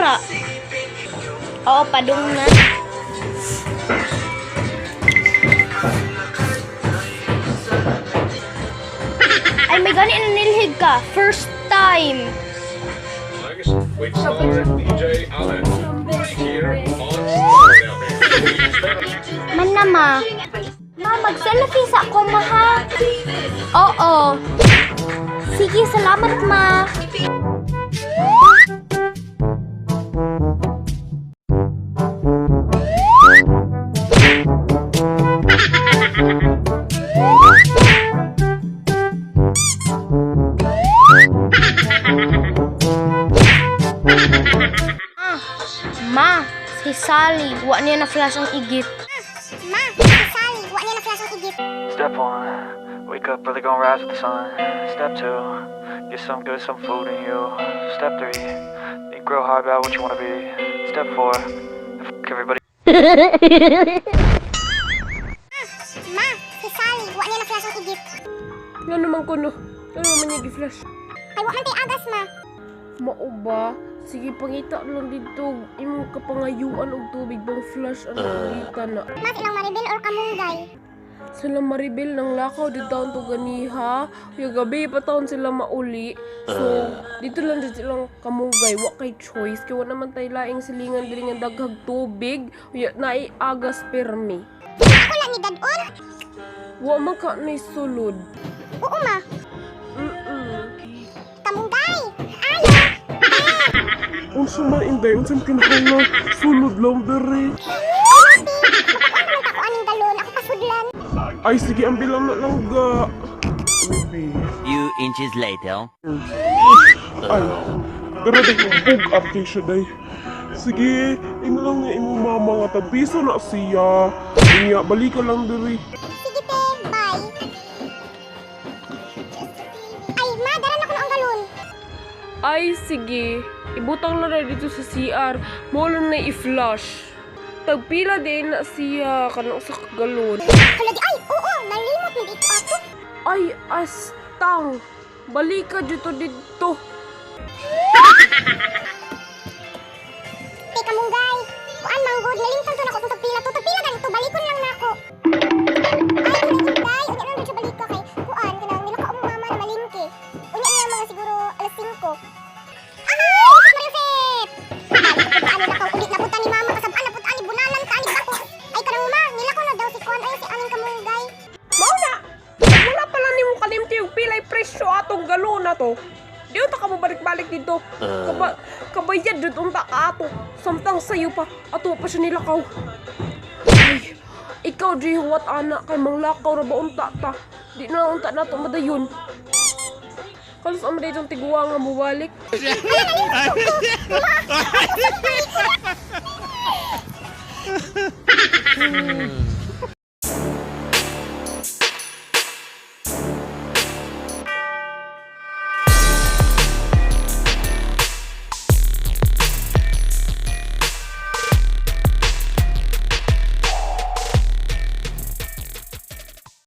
ra. Oo, padung na. Ay, may gani na nilhig ka. First time. With star DJ Allen right here on Star FM. Man na, ma. Ma, mag-selfie sa ako, ma, ha? Oo. Sige, salamat, ma. Ah, ma, si Sally, wa niya na flash ang igit. Ma, si Sally, wa niya na flash ang igit. Step one, wake up early, gonna rise with the sun. Step two, get some good, some food in you. Step three, think real hard about what you wanna be. Step four, f everybody. Ma, si Sally, wa niya na flash ang igit. Nga naman ko no. Nga naman niya gi-flash. Kay wa man tay agas, ma. Mao ba? Sige, pangita lang dito. Imong kapangayuan og tubig bang flash ang pangita na. Ma, silang Maribel or Kamunggay. Sila Maribel ng lakaw di taon to ganiha. Yung gabi pa taon sila mauli. So, dito lang dito silang kamunggay. Wa kay choice. Kaya wa naman tayo laing silingan diri nga daghag tubig. Uya, naay agas permi. Ako lang ni Dadon. Wa man ka nay sulod. Oo, ma. Kamunggay. Ayo. Unsa man inday, unsa man kinahanglan sulod lang dere. Ay, Mati. Makakuan naman ta ko aning galon. Ako pasudlan. Ay sige, ang bilang na lang ga. Baby. Few inches later. Ay, dere day bug up kay siya day. Sige, imo lang nga imong mama nga tabiso na siya. Unya, balik ka lang dere. Sige, te. Bye. Ay, ma, dara na ko na ang galon. Ay, sige. Ibutang lang na dito sa CR. Mo lang na i-flush. Tagpila din na siya kanang sa galon. Hala di, ay, oo, nalimot na di ko ato. Ay, astang. Balika dito dito. Te, Kamunggay. Kuan, manggod, nalimtan to na ko itong tagpila to. Tagpila ganito, balikon lang na ako. Ay, kanang inday, unya lang siya balik ka kay kuan, kanang nilakaw mo mama na malingke. Unya na mga siguro alas 5. Ay, Jesus Maria Josep! Balik ko punta ani lakaw, ulit na punta ni mama, kasabaan na punta ani bunalan ta ani bako. Ay, kanang ma, nilakaw na daw si kuan, ay si aning Kamunggay. Mao na! Wala pala nimo kalimti yung pilay presyo atong galon na to. Di unta ka mo balik-balik dito. Kabayad dito unta ka ato. Samtang sayo pa, ato pa siya nilakaw. Ay, ikaw di huwat ana kay manglakaw ra ba unta ta. Di na unta nato madayon. Kalos ang madayon tiguwa nga mubalik. Ma,